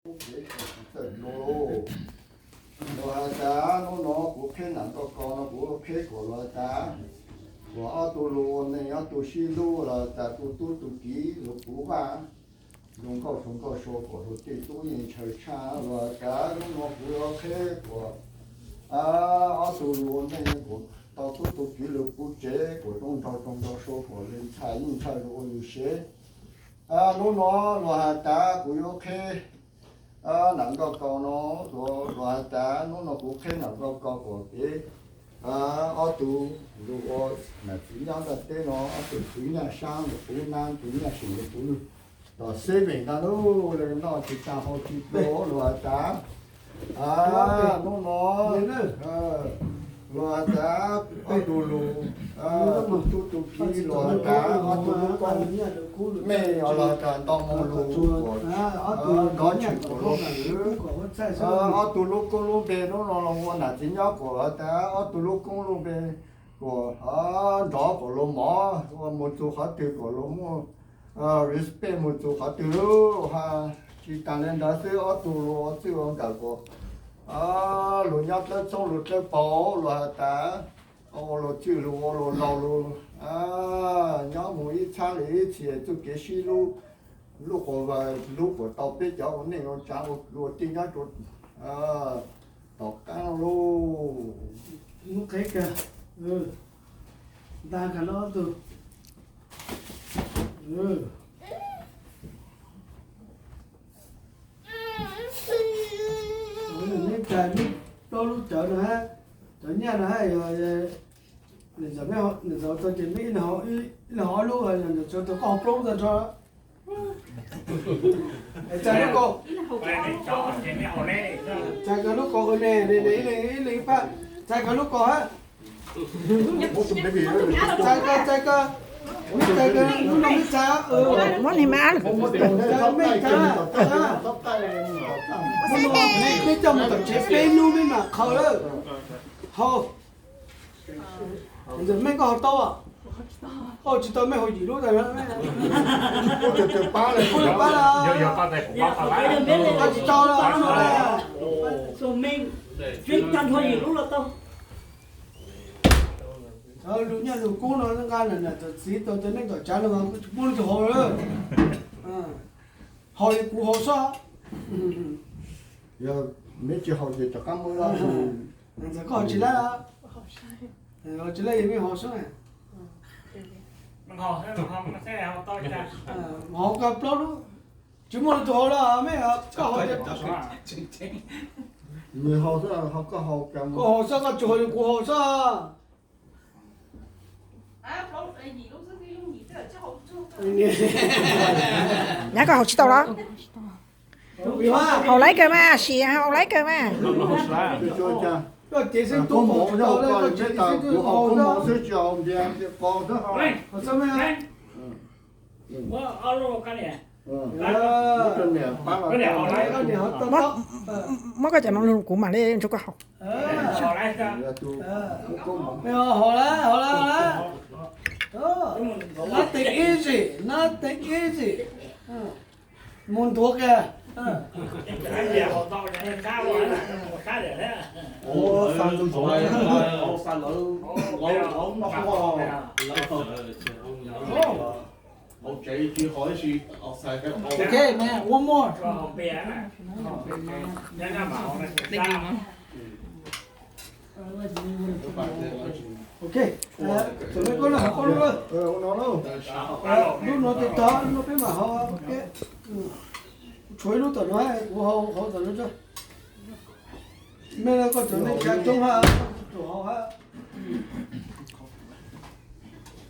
Kev txawj hluas, luag has tas hnub no kuv qheb nam nkauj kaus no kuv qheb kom luag has tas, uas ob tug lug ua neej ob tug sib hlub los tas tu tub tu kiv lug puv vaj, zoo nkauj hluas nkauj sua kom luag tej tub yeej ntshaw tshaj. Luag has tas hnub no kuv yuav qheb kom ob tug lug ua neej kom tau tub tu kiv lug puv tsev kom zoo nraug zoo nraug sua kom lug ntxhais yeej ntxhais lug ua lug sev. Hnub no luag has tas kuv yuav qheb nam nkauj kaus no, luag has tas hnub no kuv qheb nam nkauj kaus kom kev ob tug lug ua nam txiv nyob ntiaj teb no ob tug txiv nyaj sab lug puv nab, txiv nyaj seem lug puv tom xeb veem ntag lub le noj tsis tag haus tsis dua. Luag has tas hnub no luag has tas ob tug lug tu tub tu kiv, luag has tas ob tug lub koob mej, luag has tas nto moo lug kom nrov tshwm kom lug, ob tug lub koob lub npe hnub no los ua nam txiv nyob kom has tas ob tug lub koob lub npe kom nrov kom lug mov, ua mus txug qhov twg kom lug muaj respect mus txug qhov twg lub ha. Tsis tas le ntawd xwb ob tug lug ua txwj ua nkawm kom lug nyob dlawb txhoob lug dlawb paug, luag has tas ua lug txwj lug ua lug laug lug nyob mus ib txhab le ib txhia txuj kev sib hlub, hlub quas vaws hlub kom tau peb cov ua neej ua tsav ua kwv ua tij nyob rua tom qaab lauj. Lub qheb kag, nta kag lub ob tug. Neb txais lub plaub lub cawv no hab, cov nyaj no hab, nws txawm tau ces neb ib leeg haus ob lub, tsuav tau koj haus plaub lub tag nrho. Txais lub kaus, txais koj lub kaus ne, ib leeg ib pab, txais koj lub kaus hab. Txais koj, txais koj, txais koj, hnub no mej txais, mej txais, mej coj mus tom tsev peb hnub mej mam qhaws lawm. Haus. Mej koj haus tau, koj tsis tau mej haus yim lub tag. Pab lawm, koj tsis tau lawm. Lub nyaj lub kub no nqa nam nam txiv tau cov neej tom tsav no mas kuv tsis pub leej twg haus lawm. Haus li kuv haus xwb. Yog neb tsis haus ces rov qab muab. Ntxawm koj haus tsis laib, haus tsis laib yog mej haus xwb. Haus koj plaub lub, tsis muaj leej twg haus los mej koj haus. Nws haus xwb, koj haus, koj haus xwb, koj tsis haus li kuv haus xwb. Nyab koj haus tsis tau los? Haus laib kawg mas, sim haus laib kawg mas. Muab koj cov no lug kuv mam li nrug koj haus. Haus lawm, haus lawm, haus lawm. Nothing easy, nothing easy. Mus nthuav kiag. Okay, man, one more. Ok, txawm mej koj lub hauv koj lub lawm. Lub no tes tog, lub no peb mam haus. Tshuav ib lub tom no, kuv haus hauv tom no tso. Mej koj cov neej tsa coob hab, tus haus hab.